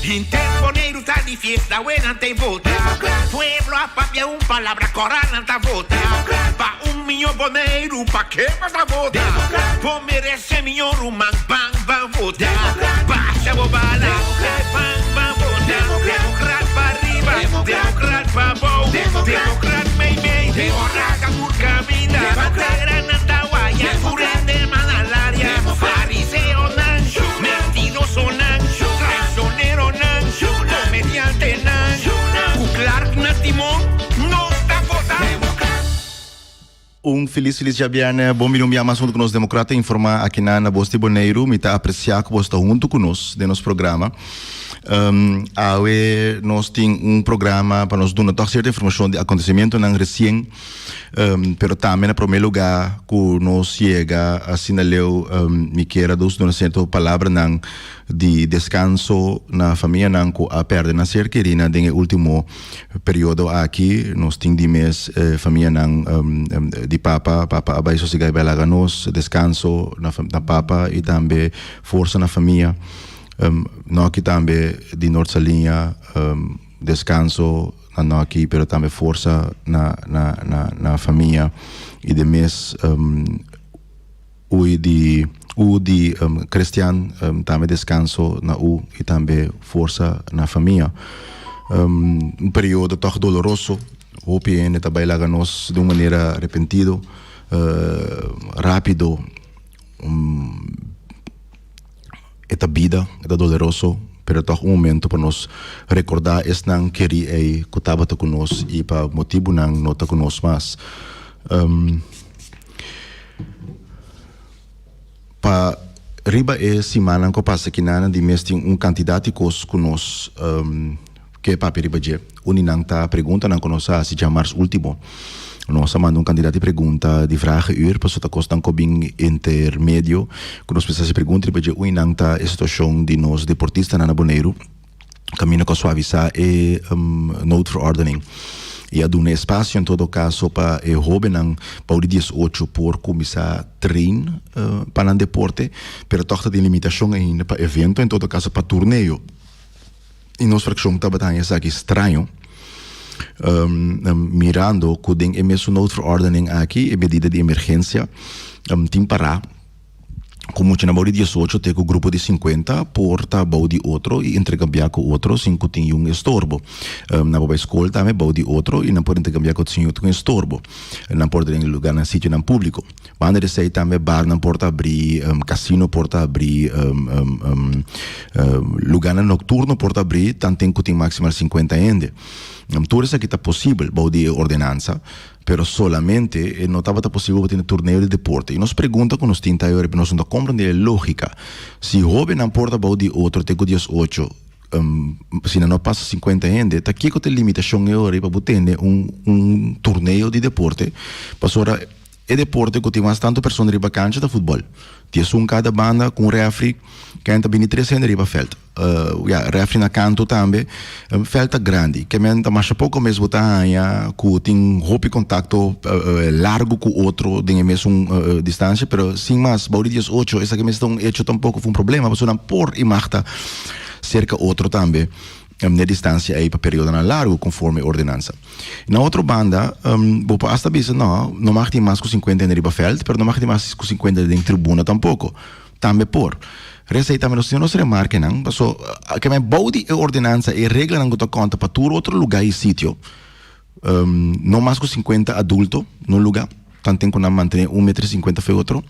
Henter Boneiru ta di fiesta, awe nan ta vota. Pueblo a papia un palabra, kora nan ta vota. Pa un miño Boneiru, pa ke mas ta vota? Bo merese miño ruman, ban ban vota. Basha bo bala, ban ban vota. Demokrat pa riba, demokrat pa bou, demokrat mei mei. Ora ta tur kaminda, bandera nan ta waya, tur hende man alaria. Fariseonan, mentirosonan, traicioneronan, komediantenan, ku Clark na timon, nos ta vota. Un felis felis djabièrnè. Bon bini un bia mas huntu ku nos Demokrata Informá aki na na Bos di Boneiru. Mi ta apresiá ku bos ta huntu ku nos den nos programa. Awe nos tin un programa pa nos duna tòg sierto informashon di akontesimentunan resien, pero tambe na promé lugá ku nos yega asina leu mi kier a dus duna sierto palabranan di deskanso na famianan ku a pèrdè nan ser kerí den e último periodo aki. Nos tin di mes e famianan di papa. Papa a bai sosegá i bai laga nos. Deskanso na papa i tambe forsa na famia. Noki tambe di Noord Saliña, deskanso na Noki pero tambe forsa na na famia i de mes. Ui di u di Christian tambe descanso na u y tambe forsa na famia. Un periodo toch doloroso, hopi hende ta bay laga nos di un manera repentido, rapido. E ta bida, e ta doloroso, pero toch un momento pa nos recorda esnan keri ey cu tabata cu nos y pa motibunan no ta cu nos mas. Pa riba e simannan ku a pasa kinan di mes tin un kantidat di kos ku nos ke papia riba dje. Un di nan ta preguntanan ku nos a hasi djamars último. Nos a manda un kantidat di pregunta di vragenuur pasobra ta kosnan ku a bin intermedio ku nos mester hasi pregunta riba dje. Un di nan ta e situashon di nos deportistanan na Boneiru. Kaminda ku a suavisá e noodverordening i a duna espasio en todo kaso pa e hóbennan bou di diesocho por kuminsá train pa nan deporte, pero tòg ta tin limitashon ainda pa evento, en todo kaso pa turneo. I nos frakshon tabata haña esaki straño, mirando ku den e mesun noodverordening aki e medida di emergensia tin pará. Ku muchanan bou di diesocho te ku grupo di sinkuenta por ta bou di otro i interkambiá ku otro sin ku tin yun estorbo. Nan por bai skol tambe bou di otro i nan por interkambiá ku otro sin tin estorbo. Nan por ta den lugarnan sitionan públiko. Banda di esei tambe barnan por ta abrí, kasino por ta abrí, lugarnan nokturno por ta abrí tanten ku tin maksimal sinkuenta hende. Tur esaki ta posibel bou di e ordenansa. Pero solamente e no tabata posibel pa tene torneo di deporte. I nos pregunta ku nos tin ta ayora, nos no ta komprende e lógika. Si hóbennan por ta bou di otro te ku diesocho, si nan no pasa sinkuenta hende, ta kiko ta e limitashon e ora ei pa bo tene un un torneo di deporte? Pasobra e deporte ku tin mas tantu persona riba kancha ta futbòl. Diesun kada banda ku un rèfri, ken ta bini tres hende riba vèlt. Ya, refri na kantu tambe. Vèlt ta grandi. Ke men ta masha poko mes bo ta haña ku tin hopi kontakto largu ku otro den e mesun distansia, pero sin mas bou di diesocho esaki mes ta un echo tampoko fu un problema pasobra nan por i mag ta serka otro tambe n'e distansia ei pa periodonan largu konforme e ordenansa. Na otro banda bo por asta bisa no, no mag tin mas ku sinkuenta hende riba vèlt, pero no mag tin mas ku sinkuenta den tribuna tampoko. Tambe por. Resa ei tambe nos tin nos remarkenan, paso ke men bou di e ordenansa e reglanan ku ta konta pa tur otro lugá i sitio, no mas ku sinkuenta adulto na un lugá, tanten ku nan mantené un meter i sinkuenta for e otro,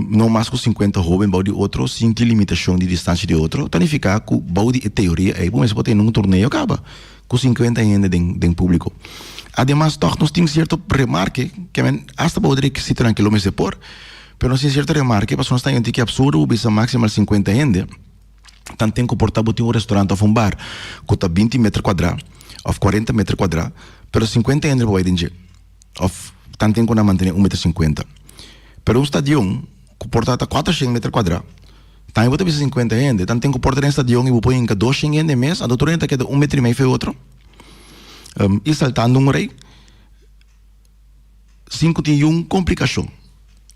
no mas ku sinkuenta hóben bou di otro sin tin limitashon di distansia di otro, ta nifiká ku bou di e teoria ei bo mester por tene un torneo kaba ku sinkuenta hende den den públiko. Ademas tòg nos tin sierto remarke ke men asta bou di rekisitonan ke lo mester por. Pero nos tin cierto remarke, pasobra nos ta hende ki absurdo bo bisa maximal 50 hende, tanten ku por ta bo tin un restaurant of un bar ku ta binti meter kuadrá of kuarenta meter kuadrá, pero 50 hende por bai den dje, of tanten ku nan mantené un meter sinkuenta. Pero un stadion ku por ta ta kuatershen meter kuadrá, tambe bo ta bisa 50 hende, tanten ku por ta den stadion i bo por hinka doshen hende mes, anto tur hende ta keda un meter i mei for e otro, i saltando un rei sin ku tin yun komplikashon.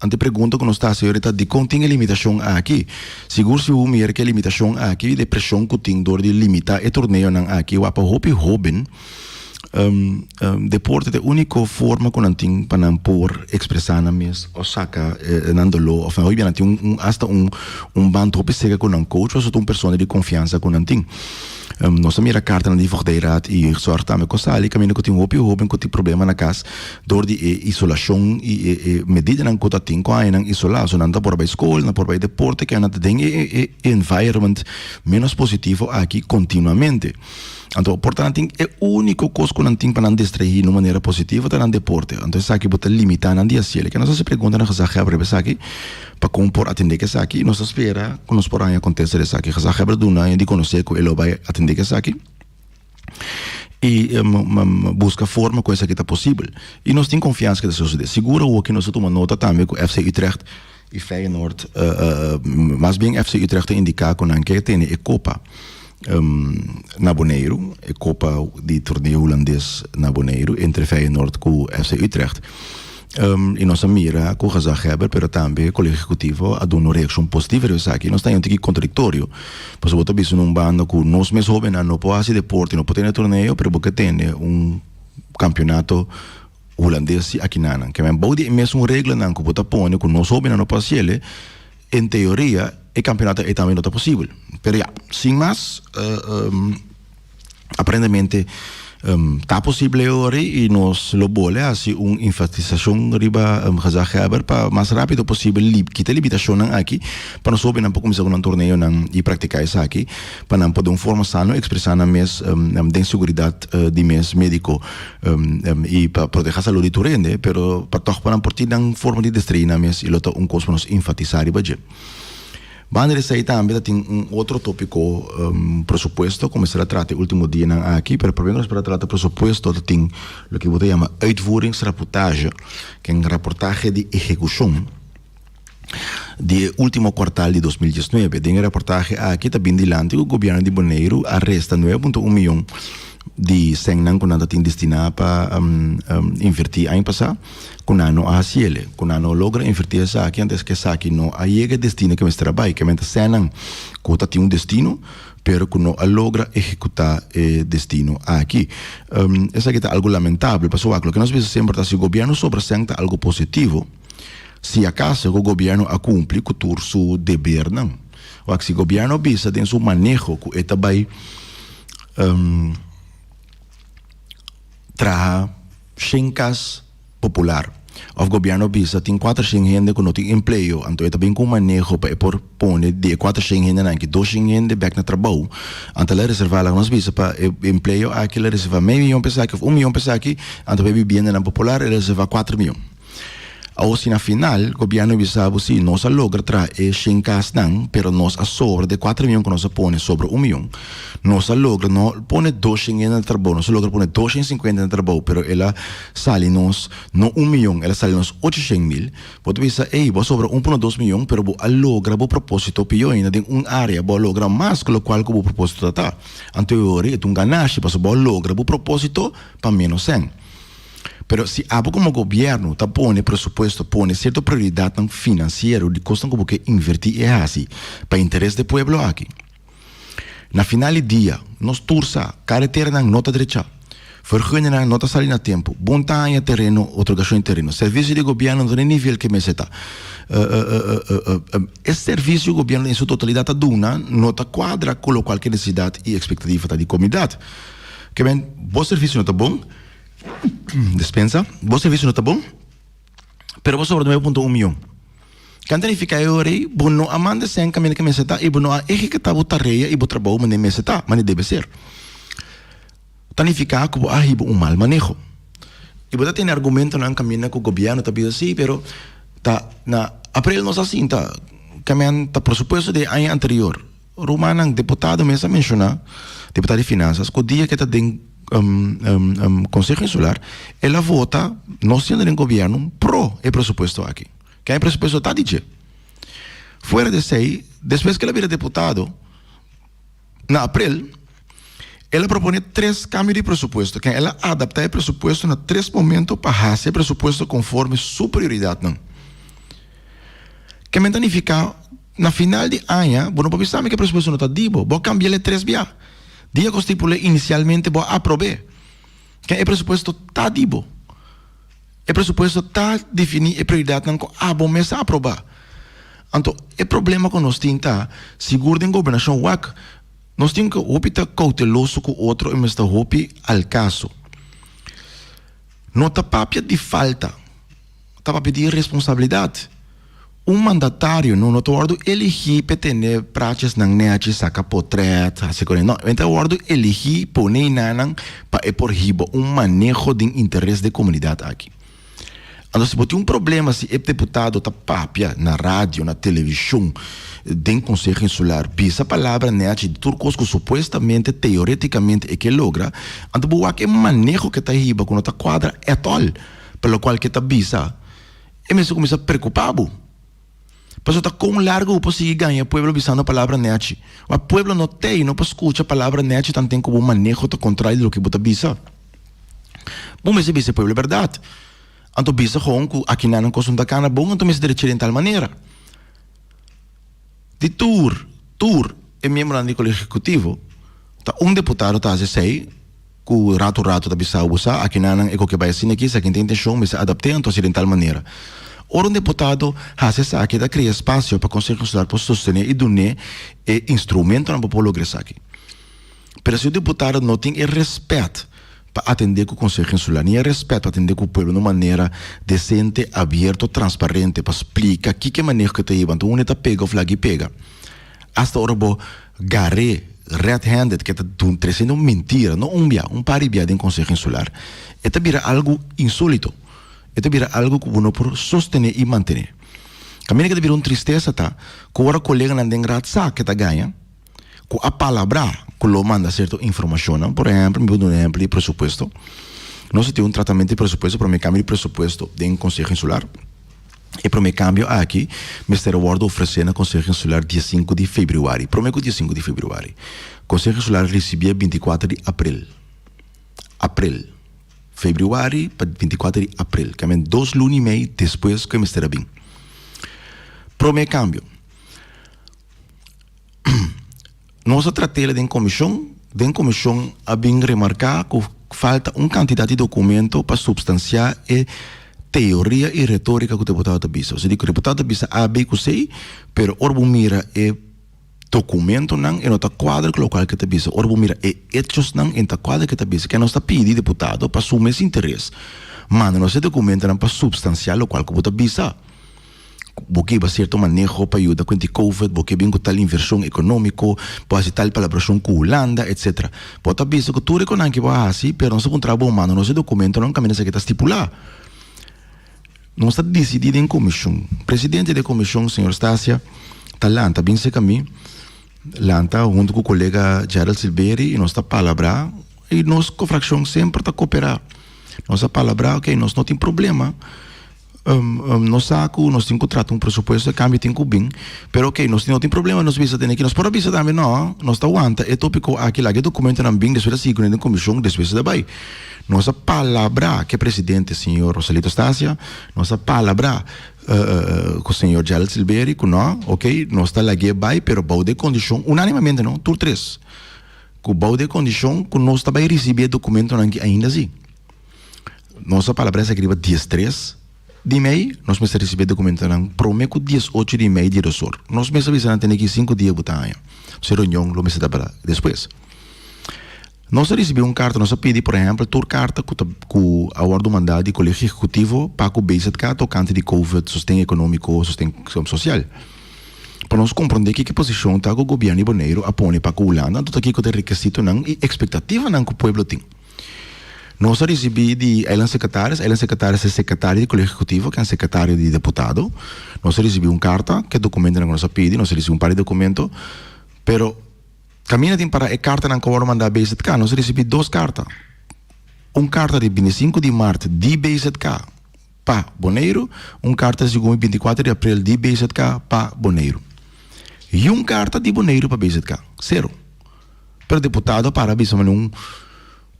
Anto e pregunta ku nos ta hasi ta dikon tin e limitashon aki? Sigur si bo mira ku e limitashon aki di preshon ku tin dor di limitá e torneonan aki wak pa hopi hóben deporte ta e úniko forma ku nan tin pa nan por ekspresá nan mes òf saka nan doló òf hopi bia nan tin un asta un un band hopi serka ku nan coach pasobra ta un persona di konfiansa ku nan tin. Nos a mira kartanan di Voogdijraad i Jeugdzorg tambe ku a sali kaminda ku tin hopi hóben ku tin problema na kas dor di e isolashon i e e medidanan ku ta tin ku haña nan isolá. So nan ta por bai skol, nan por bai deporte, ke nan ta den e e environment ménos positivo aki kontinuamente. Anto por ta nan tin e úniko kos ku nan tin pa nan distraí na un manera positivo ta nan deporte. Anto esaki bo ta limitá nan di hasiel. Ke nos hasi pregunta na Gezaghebber riba esaki pa kon por atendé ku esaki. Nos ta spera ku nos por haña kontesta di esaki. Gezaghebber duna di konosé ku e lo bai atendé ku esaki i buska forma ku esaki ta posibel. I nos tin konfiansa ku ta sosodé. Sigur awoki nos ta tuma nota tambe ku FC Utrecht i Feyenoord, mas bien FC Utrecht ta indiká ku nan ke tene e kopa na Boneiru, e kopa di torneo hulandes na Boneiru entre Feyenoord ku FC Utrecht. I nos a mira ku gezaghebber pero tambe Kolegio Ehekutivo a duna un reakshon positivo riba esaki. Nos ta haña un tiki kontradiktorio, pasobra bo ta bisa na un banda ku nos mes hóbennan no por hasi deporte, no por tene torneo, pero bo ke tene un kampionato hulandes si akinanan. Ke men bou di e mesun reglanan ku bo ta pone ku nos hóbennan no por hasiel, en teoria e kampionato ei tambe no ta posibel. Pero ya, sin mas, Aparentemente ta posible ora y nos lo bole haci un enfatisacion riba gezaghebber pa mas rapido posibel kita e limitacionnan aki pa nos hobennan por cuminsa cu nan torneonan y practica esaki pa nan por den un forma sano expresa nan mes den seguridad di mes medico y pa proteha salud di tur hende pero pa tog pa nan por tin nan forma di distrei nan mes y lo ta un cos pa nos enfatisa riba dje. Banda di esei tambe ta tin un otro tópiko, presupuesto, ku mester a trata e último dianan aki, pero promé ku nos por a trata presupuesto ta tin loke bo ta yama uitvoeringsrapportage, ke un raportahe di ehekushon di e último kuartal di 2019. Den e raportahe aki ta bin dilanti ku gobièrnu di Boneiru a resta 9.1 mion di sènnan ku nan ta tin destiná pa invertí aña pasá. Ku nan no a hasi el, ku nan no logra invertí esaki, antes ku esaki no a yega e destino ku mester a bai. Ke mester sènan ku ta tin un destino, pero ku no a logra ehekutá e destino aki. Esaki ta algu lamentabel, pasobra wak loke nos bisa semper ta si gobièrnu sobra sèn ta algu positivo, si akaso ku gobièrnu a kumpli ku tur su debernan. Wak si gobièrnu a bisa den su maneho ku e ta bai traha shen kas popular. Of gobierno bisa tin kuatershen hende ku no tin empleo, anto e ta bin ku un maneho pa e por pone di e kuatershen hendenan aki doshen hende bek na trabou. Anto el a reserva laga nos bisa pa e empleo aki el a reserva mei miyon pa esaki of un miyon pa esaki, anto pa e bibiendanan popular el a reserva kuater miyon. Awor si na final gobierno bisa bo si nos a logra traha e shen kasnan pero nos a sobra de kuater miyon ku nos a pone sobra un miyon. Nos a logra no pone doshen hende na trabou nos a logra pone doshen sinkuenta na trabou pero el a sali nos no un miyon el a sali nos ochoshen mil. Bo ta bisa ey bo a sobra un punto dos miyon pero bo a logra bo proposito pió ainda den un área bo a logra mas ku lokual ku bo proposito ta ta. Anto e ora e ta un ganashi pasobra bo a logra bo proposito pa ménos sèn. Pero si abo komo gobièrnu ta pone presupuesto, pone sierto prioridatnan finansiero di kosnan ku bo ke invertí i hasi pa interes di pueblo aki. Na final di dia, nos tur sa, kareteranan no ta drechá, vergunningan no ta sali na tempu, bon ta haña tereno, otorgashon di tereno, servisio di gobièrnu no ta na e nivel ke mester ta. E servisio ku gobièrnu den su totalidat ta duna no ta kuadra ku lokual ke nesesidat i ekspektativa ta di komunidat. Ke men, bo servisio no ta bon. Despensa, bo servicio no ta bon, pero bo sobra 9.1 miyon. Kan ta nifica e ora ei? Bo no a manda sèn kaminda ke mester ta i bo no a ehekutá bo tarea i bo trabou manera mester ta, manera debe ser. Ta nifica ku bo a hiba un mal maneho. I bo ta tene argumentonan kaminda ku gobièrnu ta bisa si, pero ta na aprel nos a sinta, kamen ta presupuesto di e aña anterior. Rumannan, deputado mes a menshoná, deputado di finansas, ku dia ke ta den Konseho Insular, el a vota, no siendo den gobièrnu, pro e presupuesto aki. Ke e presupuesto ta di dje. Fuera di esei, despues ke el a bira deputado, na aprel, el a proponé tres kambio di presupuesto, ke el a adaptá e presupuesto na tres momento pa hasi e presupuesto konforme su prioridatnan. Ke men ta nifiká na final di aña bo no por bisa mi ku e presupuesto no ta di bo. Bo a kambi'el e tres bia. Dia ku stipul'é inisialmente bo a aprob'é. Ke e presupuesto ta di bo. E presupuesto ta definí e prioridatnan ku abo mes a aprobá. Anto e problema ku nos tin ta, sigur den gobernashon wak, nos tin ku hopi ta kouteloso ku otro i mester hopi al kaso. No ta papia di falta, ta papia di responsabilidat. Un mandatario no no ta wòrdu eligí p'e tene prachesnan nèchi, saka potrèt, hasi kos. No, e ta wòrdu eligí pone enanan pa e por hiba un maneho den interes di e komunidat aki. Anto si bo tin un problema si e deputado ta papia na radio, na televishon, den Konseho Insular, bisa palabra nèchi di tur kos ku supuestamente, teoretikamente e ke logra, anto bo wak e maneho ke ta hiba ku no ta kuadra at all pa lokual ke ta bisa. E mester kuminsá preokupá bo. Pasobra ta kon largu bo por sigui gaña e pueblo bisando palabra nèchi. Wak pueblo no t'ei no por skucha palabra nèchi tanten ku bo maneho ta kontrario di loke bo ta bisa. Bo mester bisa e pueblo e bèrdat. Anto bisa gewoon ku akinan nan kos no ta kana bon anto mester drecha den tal manera. Di tur, tur e miembronan di Kolegio Ehekutivo ta un deputado ta hasi esei. Ku ratu ratu ta bisa bo sa akinanan e koke bai asina aki, esaki tin intenshon mester adapt'é anto hasi den tal manera. Ora un deputado hasi esaki ta krea espasio pa Konseho Insular por sostené i dun'é e instrumentonan pa por logra esaki. Pero si un deputado no tin e rèspèt pa atendé ku Konseho Insular ni e rèspèt pa atendé ku pueblo na un manera desente, abierto, transparente pa splika kiko e maneho ke ta hiba anto unda e ta pega òf lag'i pega. Asta ora bo gar'é red handed ke ta dun tresiendo un mentira, no un bia, un par di bia den Konseho Insular, e ta bira algu insolito, e ta bira algu ku bo no por sostené i mantené. Kaminda ke ta bira un tristesa ta ku ora koleganan den Raad sa ke ta gaña, ku a palabrá ku lo manda sierto informashonnan, por ehèmpel, mi por duna un ehèmpel di presupuesto, nos a tin un tratamentu di presupuesto, promé kambio di presupuesto den Konseho Insular. E promé kambio aki mester a wòrdu ofresé na Konseho Insular dia sinku di febrüari, promé ku dia sinku di febrüari. Konseho Insular risibié binti kuater di aprel. Aprel. Febrüari pa binti kuater di aprel, ke men dos luna i mei despues ku e mester a bin. Promé kambio. Nos a trat'el den komishon, den komishon a bin remarká ku falta un kantidat di dokumento pa supstansiá e teoria i retórika ku deputado ta bisa. Osea di ku deputado ta bisa A, B ku C, pero ora bo mira e dokumentonan e no ta kuadra ku lokual ke ta bisa. Ora bo mira e echosnan e no ta kuadra ke ta bisa. Ke nos ta pidi deputado pa su mes interes manda nos e dokumentonan pa supstansiá lokual ku bo ta bisa. Bo ke hiba sierto maneho pa yuda ku anti-covid, bo ke bin ku tal invershon ekonómiko, bo hasi tal palabrashon ku Hulanda, etsetera. Bo ta bisa ku tur e konan ke bo a hasi, pero nos ta puntra bo manda nos e dokumentonan kaminda esaki ta stipulá. Nos ta disidí den komishon. Presidente di e komishon, señor Stasia, ta lanta bin serka mi, lanta huntu ku kolega Gerald Silbery i nos ta palabrá i nos frakshon semper ta koperá. Nos a palabrá, oke, nos no tin problema. Nos sa ku nos tin ku trata un presupuesto, e kambio tin ku bin, pero ok, nos no tin problema, nos bisa tene ki nos por a bisa tambe no, nos ta wanta e topiko aki, laga e dokumentonan bin, despues ta sigui kuné den komishon, despues ta bai. Nos a palabrá ku e presidente, señor Rosalito Stasia, nos a palabrá ku señor Gerald Silbery ku no, ok, nos ta lag'é bai, pero bou di e kondishon, unánimamente no, tur tres, ku bou di e kondishon ku nos ta bai risibí e dokumentonan aki ainda si. Nos a palabra esaki riba diestres di mei, nos mester ricibi e documentonan prome cu diesocho di mei di resor. Nos mester bisa nan tene ki sinku dia bu ta haña. Su reunion lo mester ta para despues. Nos a ricibi un carta, nos a pidi por ehempel tur carta cu ta cu a wordo manda di Colegio Ejecutivo pa cu BZK tocante di Covid, sosten economico, sosten social. Pa nos comprende kiko posicion ta cu gobierno di Boneiru a pone pa cu Hulanda, anto ta kiko ta e requisitonan y expectativanan cu pueblo tin. Nos a risibí di Eiland Secretaris, Eiland Secretaris e secretario di Colegio Ejecutivo, ken secretario di deputado. Nos a risibí un carta, ke documentonan ku nos a pidi, nos a risibí un par di documento, pero kaminda tin para e cartanan ku a wòrdu mandá BZK, nos a risibí dos carta. Un carta di bintisinko di mart di BZK pa Boneiru, un carta segun bintikuater di aprel di BZK pa Boneiru. I un carta di Boneiru pa BZK, sero. Pero deputado a para bisa mane un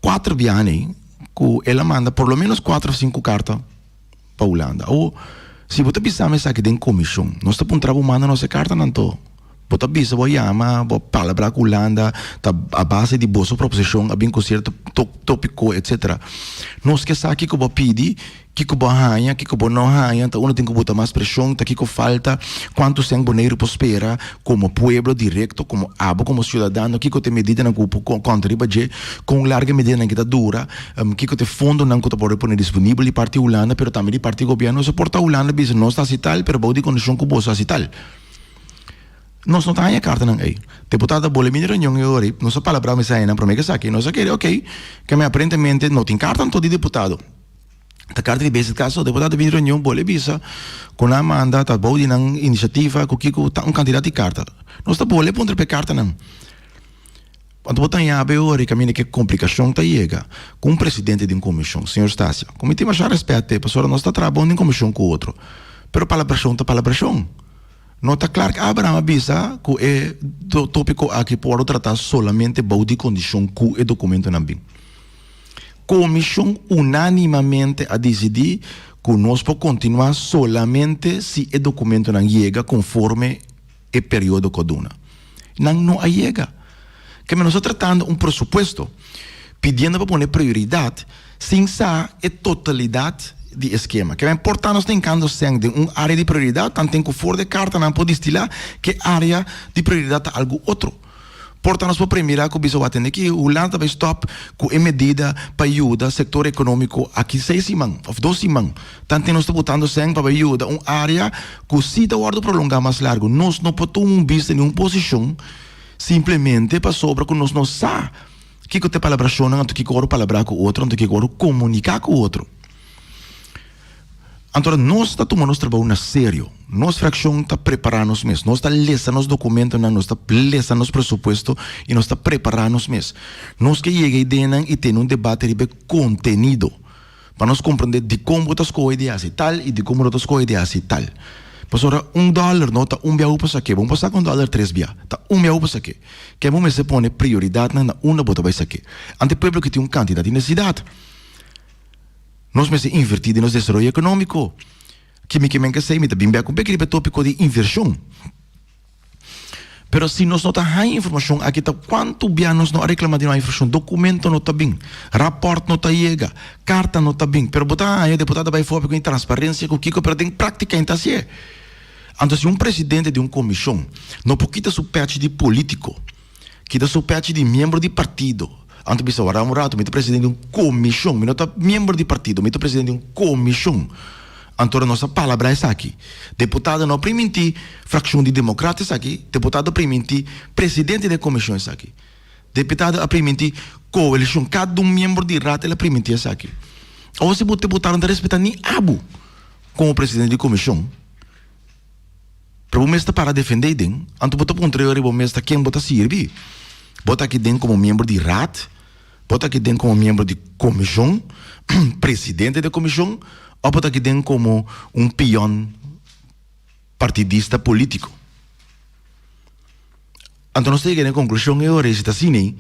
kuater biaha nei ku el a manda por lo menos kuater of sinku karta pa Hulanda. Awo. Si bo ta bisa mi esaki den komishon, nos ta puntra bo manda nos e kartanan anto. Bo ta bisa bo a yama, bo a palabrá ku Hulanda, ta a base di boso proposishon a bin ku sierto tópiko etsetera. Nos ke sa kiko bo a pidi, kiko bo a haña, kiko bo no haña, ta unda tin ku buta mas preshon, ta kiko falta, kuantu sèn Boneiru por spera komo pueblo direkto, komo abo komo siudadano, kiko ta e medidanan ku bo por konta riba dje, kon largu e medidanan ki ta dura, kiko ta e fondonan ku ta por pone disponibel di parti Hulanda pero tambe di parti gobièrnu. Nos a por ta Hulanda bisa nos ta hasi tal pero bou di kondishon ku boso hasi tal. Nos no ta haña kartanan ei. Deputado a bole mini reunion e ora ei, nos a palabrá mester haña nan promé ke esaki. Nos a kere okey, ke mi aparentemente no tin karta anto di deputado. Ta karta di BZK so. Deputado a bini reunion bole bisa ku nan a manda ta bou di nan inisiativa ku kiko ta un kantidat di karta. Nos ta bole puntra pa e kartanan. Anto bo ta haña e ora ei kaminda ke komplikashon ta yega ku un presidente di un komishon, señor Stasia. Ku mi tin masha rèspèt p'e pasobra nos ta traha bon den komishon ku otro. Pero palabrashon ta palabrashon. No ta Clark Abraham a bisa ku e topiko aki por wòrdu tratá solamente bou di kondishon ku e dokumentonan bin. Komishon unánimamente a disidí ku nos por kontinuá solamente si e dokumentonan yega konforme e periodo ku a duna. Nan no a yega. Keme nos ta tratando un presupuesto, pidiendo pa pone prioridat sin sa e totalidat di e skema. Keme por ta nos ta hinkando sèn den un área di prioridat, tanten ku for di e kartanan por distilá ku e área di prioridat ta algu otro. Por ta nos por premira ku bisa wak tende ki Hulanda ta bai stòp ku e medida pa yuda sektor ekonómiko aki seis siman òf dos siman. Tanten nos ta botando sèn pa bai yuda un área ku si ta wòrdu prolongá mas largu. Nos no por tuma un bista ni un posishon simplemente pasobra ku nos no sa kiko ta e palabrashonnan anto kiko wòrdu palabrá ku otro anto kiko wòrdu komuniká ku otro. Anto nos ta tuma nos trabou na serio. Nos frakshon ta prepará nos mes. Nos ta lesa nos dokumentonan, nos ta lesa nos presupuesto i nos ta prepará nos mes. Nos ke yega ideanan i tene un debate riba e kontenido pa nos komprendé dikon bo ta skohe di hasi tal i dikon bo no ta skohe di hasi tal. Pasobra un dòler no ta un bia bo por sak'é. Bo no por saka un dòler tres bia. Ta un bia bo por sak'é. Ke bo mester pone prioridatnan na unda bo ta bai sak'é. Ante pueblo ke tin un kantidat di nesesidat. Nos mester invertí den nos desaroyo ekonómiko. Ki mi ke men k'esei? Mi ta bin bèk un peki riba e tópiko di invershon. Pero si nos no ta haña informashon aki ta kuantu bia nos no a reklamá di no haña informashon? Dokumento no ta bin, rapòrt no ta yega, karta no ta bin. Pero bo ta haña deputado ta bai for ku e transparensia ku kiko pero den práktika e ta hasié. Anto si un presidente di un komishon no por kita su pèchi di polítiko, Kita su pechi di miembro di partido. Anto bisa wara un rato, mi ta presidente di un comishon, mi no ta miembro di partido, mi ta presidente di un comishon. Anto ora nos a palabra esaki. Deputado no a priminti fraccion di democrata esaki, deputado a priminti presidente di e comishon esaki. Deputado a priminti coalicion, cada un miembro di raad el a priminti esaki. Awor si bo deputado no ta respeta ni abo como presidente di comishon. Pero bo mes ta para defendé den, anto bo ta puntra yo riba bo mes ta ken bo ta sirbi. Bo ta aki den komo miembro di raad, bo ta aki den komo miembro di komishon, presidente di komishon, òf bo ta aki den komo un pion partidista polítiko. Anto nos ta yega na e konklushon e ora ei si ta asina ei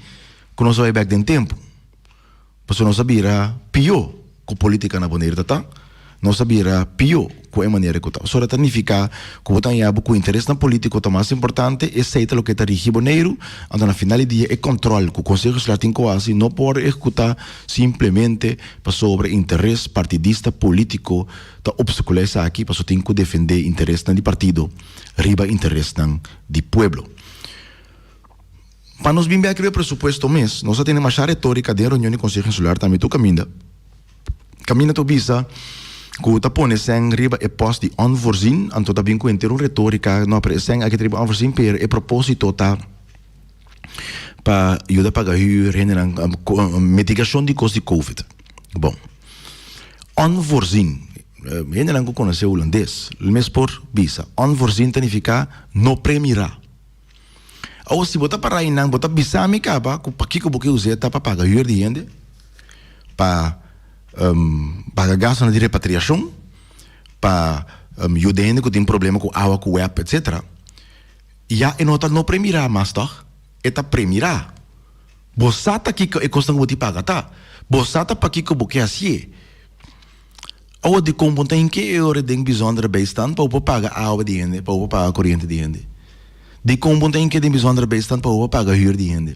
ku nos a bai bèk den tempu. Pasobra nos a bira pió ku polítika na Boneiru ta ta, nos a bira pió ku e manera ku ta. Pasobra ta nifiká ku bo ta haña bo ku interesnan polítiko ta mas importante, esei ta loke ta rigi Boneiru, anto na final di dia e kòntròl ku Konseho Insular tin ku hasi no por ehekutá simplemente pasobra interes partidista polítiko ta opstakulá esaki pasobra tin ku defendé interesnan di partido riba interesnan di pueblo. Pa nos bin bek riba e presupuesto mes, nos a tene masha retorika den reunion di Konseho Insular tambe tur kaminda. Kaminda ta bisa ku ta pone sèn riba e pòst di onvoorzien, anto ta bin ku henter un retorika, no, pero e sèn aki ta riba onvoorzien, pero e propósito ta pa yuda paga hür, hendenan, mitigashon di kos di covid. Bon, onvoorzien, hendenan ku konosé hulandes mes por bisa, onvoorzien ta nifiká no premirá. Awor si bo ta para einan bo ta bisa mi kaba ku pakiko bo ke us'é ta pa paga hür di hende, pa paga gastunan di repatriashon, pa yuda hende ku tin problema ku awa ku web etsetera. Ya e no ta no premirá mas tòg, e ta premirá. Bo sa ta kiko e kosnan ku bo tin paga ta, bo sa ta pakiko bo ke hasié. Awa dikon bo ta hinka e ora den bijzondere bijstand pa bo por paga awa di hende, pa bo por paga koriente di hende? Dikon bo ta hinka den bijzondere bijstand pa bo por paga hür di hende?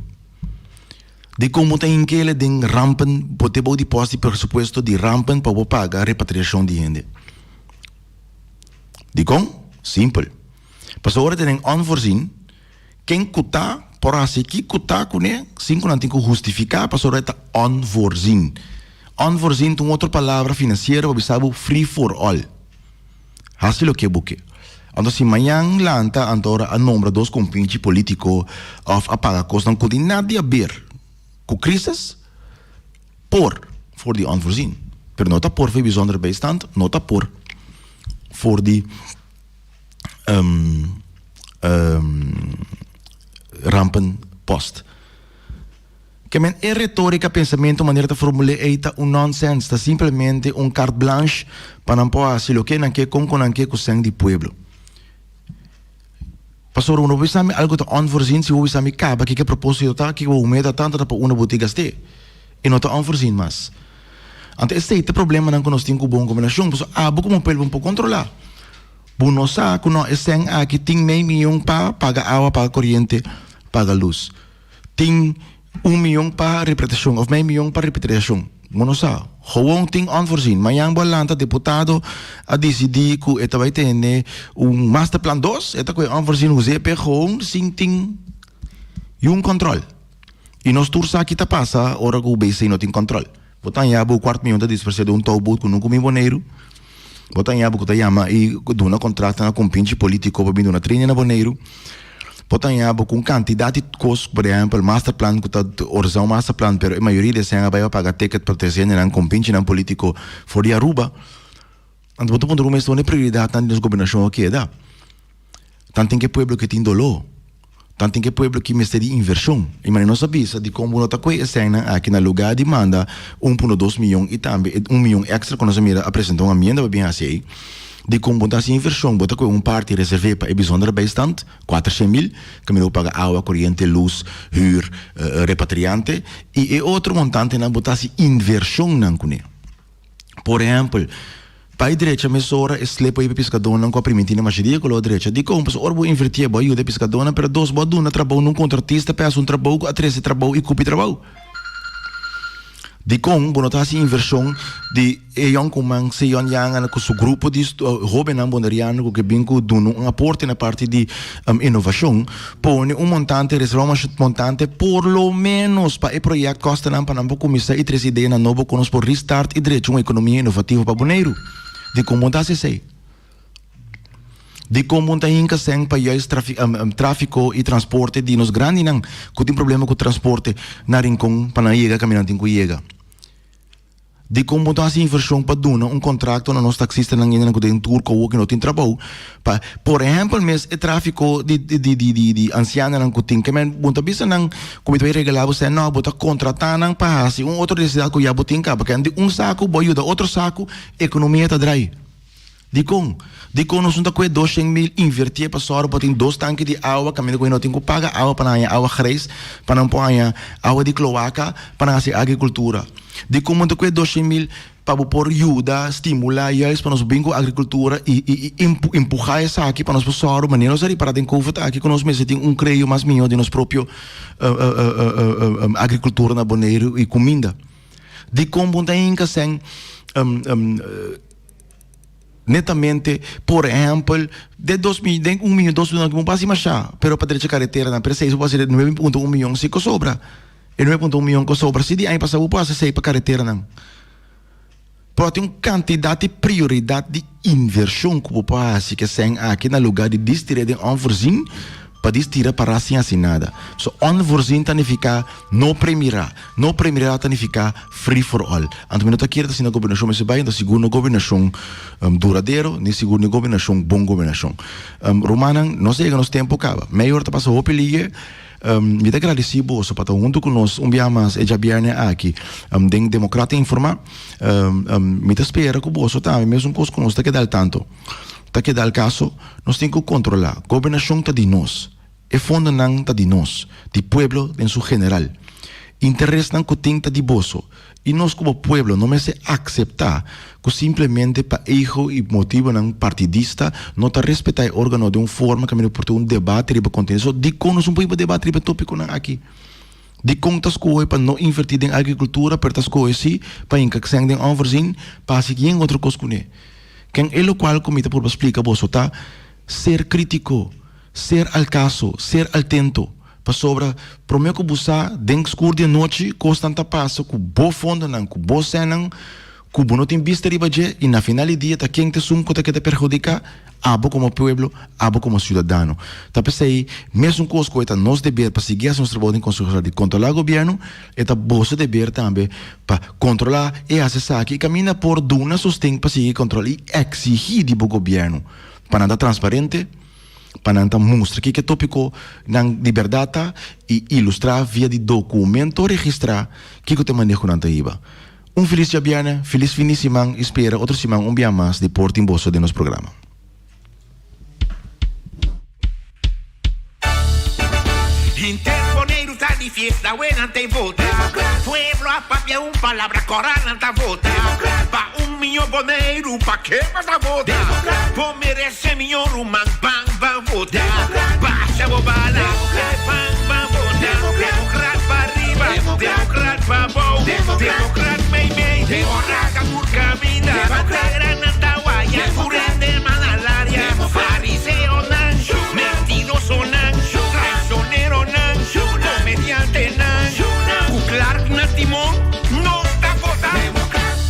Dikon bo ta hink'e den rampen, bo te bou di pòst di presupuesto di rampen pa bo paga repatriashon di hende? Dikon? Simpel. Pasobra ora ta den onvoorzien, ken ku ta por hasi ki ku ta kuné sin ku nan tin ku hustifiká pasobra e ta onvoorzien. Onvoorzien ta un otro palabra finansiero pa bisa bo free for all. Hasi loke bo ke. Anto si mañan lanta anto ora a nombra dos kompinchi polítiko òf a paga kosnan ku tin nada di aber ku krisis, por for di onvoorzien. Pero no ta por for di bijzondere bijstand, no ta por for di rampenpost. Ke men e retorika, pensamentu, manera ta formul'é ei ta un nonsens, ta simplemente un carte blanche pa nan por hasi loke nan ke, kon ku nan ke ku sèn di pueblo. Pasobra bo no por bisa mi algu ta onvoorzien si bo bisa mi kaba kiko e proposito ta, kiko bo meta ta, anto ta pa unda bo tin gast'é. E no ta onvoorzien mas. Anto esei ta e problemanan ku nos tin ku bon gobernashon, pasobra abo komo pueblo bo no por kontrolá. Bo no sa ku no e sèn aki tin mei miyon pa paga awa, paga koriente, paga lus. Tin un miyon pa repatriashon òf mei miyon pa repatriashon. Bo no sa. Gewoon tin onvoorzien. Mañan bo a lanta deputado a disidí ku e ta bai tene un masterplan dos, e ta kohe onvoorzien huz'é p'e gewoon sin tin yun kòntròl. I nos tur sa ki ta pasa ora ku BC no tin kòntròl. Bo ta haña bo kuart miyon ta dispersé den un touboot ku nunka mi Boneiru. Bo ta haña bo ku ta yama i duna kontrato na kompinchi polítiko pa bin duna training na Boneiru. Bo ta haña bo ku un kantidat di kos, por ehèmpel masterplan ku ta organisá un masterplan pero e mayoria di esei a bai pa paga ticket pa trese hendenan kompinchinan polítiko for di Aruba. Anto bo ta puntra bo mes unda e prioridatnan di nos gobernashon a keda. Tanten ku e pueblo ke tin doló. Tanten ku e pueblo ki mester di invershon. I manera nos a bisa dikon bo no ta kohe e sènnan aki na lugá di manda un punto dos miyon i tambe e un miyon èkstra ku nos a mira a presentá un amienda pa bin hasi ei. Dikon bo no ta hasi invershon, bo ta kohe un parti reserv'é pa e bijzondere bijstand, kuatershen mil, kaminda bo paga awa, koriente, lus, hür, repatriante, i e otro montantenan bo ta hasi invershonnan kuné. Por ehèmpel, pa e drecha mesora e slep ei pa e piskadónan ku a primintí na masha dia ku lo a drecha. Dikon? Pasobra ora bo invertié, bo a yuda e piskadónan, pero dos, bo a duna trabou na un kontratista pa e hasi un trabou ku a trese trabou i kupi trabou. Dikon bo no ta hasi invershon di e yònkuman Seyon Yangana ku su grupo di hóbennan boneriano ku ke bin ku duna un aporte na parti di inovashon? Pone un montante, reserva un montante por lo menos pa e project kostanan pa nan por kuminsá i trese ideanan nobo kon nos por restart i drecha un ekonomia inovativo pa Boneiru. Dikon bo ta hasi esei? Dikon bo ta hinka sèn pa juist trafiko i transporte di nos grandinan ku tin problema ku transporte na Rincon pa nan yega kaminda nan tin ku yega? Dikon bo ta hasi invershon pa duna un kontrakto na nos taksistanan hendenan ku ta den tur kowo ku no tin trabou pa por ehèmpel mes e trafiko di di di di di ansianonan ku tin kemen bo ta bisa nan ku mi ta bai regalá bo sèn no bo ta kontratá nan pa hasi un otro nesesidat ku ya bo tin kaba ken di un saku bo a yuda otro saku ekonomia ta drai. Dikon? Dikon nos no ta kue doshen mil invertié pa sòru pa tin dos tanki di awa kaminda ku hende no tin ku paga awa pa nan haña awa grijs, pa nan por haña awa di kloaka pa nan hasi agrikultura? Dikon bo no ta kue doshen mil pa bo por yuda stimulá juist pa nos bin ku agrikultura i i i empuhá esaki pa nos por sòru manera nos a ripará den covid aki ku nos mester tin un kreo mas mihó di nos propio agrikultura na Boneiru i kuminda? Dikon bo no ta hinka sèn Netamente, por ehèmpel, den dos mi, den un miyon, dos miyon, bo por hasi mashá, pero pa drecha kareteranan, pero esei bo por hasi nuebe punto un miyon si ku sobra. E nuebe punto un miyon ku sobra, si di aña pasá bo por hasi esei pa kareteranan. Pero tin un kantidat di prioridat di invershon ku bo por hasi ku e sèn aki na lugá di distir'é den ònvoorzien pa distira pará sin hasi nada. So ònvoorzien ta nifiká no premirá. No premirá ta nifiká free for all. Anto mi no ta kere ta asina gobernashon mester bai, no ta sigur no gobernashon duradero, ni sigur ni gobernashon bon gobernashon. Rumannan, nos a yega nos tempu kaba. Mei ora ta pasa hopi liye. Mi ta gradisí boso pa ta huntu ku nos un bia mas e djabièrnè aki den Demokrat Informá. Mi ta spera ku boso tambe mesun kos ku nos ta keda al tanto, ta keda al kaso. Nos tin ku kontrolá. Gobernashon ta di nos. E fondonan ta di nos, di pueblo den su general. Interesnan ku tin ta di boso i nos komo pueblo no mester akseptá ku simplemente pa ego i motibonan partidista no ta respetá e organo den un forma kaminda por tin un debate riba kontenido. So dikon nos no por hiba debate riba e topikonan aki? Dikon ta skohe pa no invertí den agrikultura pero ta skohe sí pa hinka sèn den ònverzin pa hasi yen otro kos kuné? Ken e lokual ku mi ta purba splika boso ta ser krítiko, ser al kaso, ser altento. Pasobra promé ku bo sa, den skur di anochi kosnan ta pasa ku bo fondonan, ku bo sènnan, ku bo no tin bista riba dje, i na final di dia ta ken ta esun ku ta keda perhudiká? Abo komo pueblo, abo komo siudadano. Ta p'esei, mesun kos ku e ta nos deber pa sigui hasi nos trabou den Konseho Sosial di kontrolá gobièrnu, e ta boso deber tambe pa kontrolá i hasi esaki i kaminda por duna sosten pa sigui kontrolá i eksigí di bo gobièrnu pa nan ta transparente, pa nan ta mustra kiko e topiko nan di bèrdat ta i ilustrá via di dokumento registrá kiko ta e maneho ku nan ta hiba. Un felis djabièrnè, felis fin di siman i spera otro siman un bia mas di por tin boso den nos programa. Henter Boneiru ta di fiesta, we nan ta e vota. Pueblo a papia un palabra, kora nan ta vota. Pa un miño Boneiru, pa ke bo ta vota? Bo merese miño ruman, ban ban vota. Basha bo bala, ban ban vota. Demokrat pa riba, demokrat pa bou, demokrat.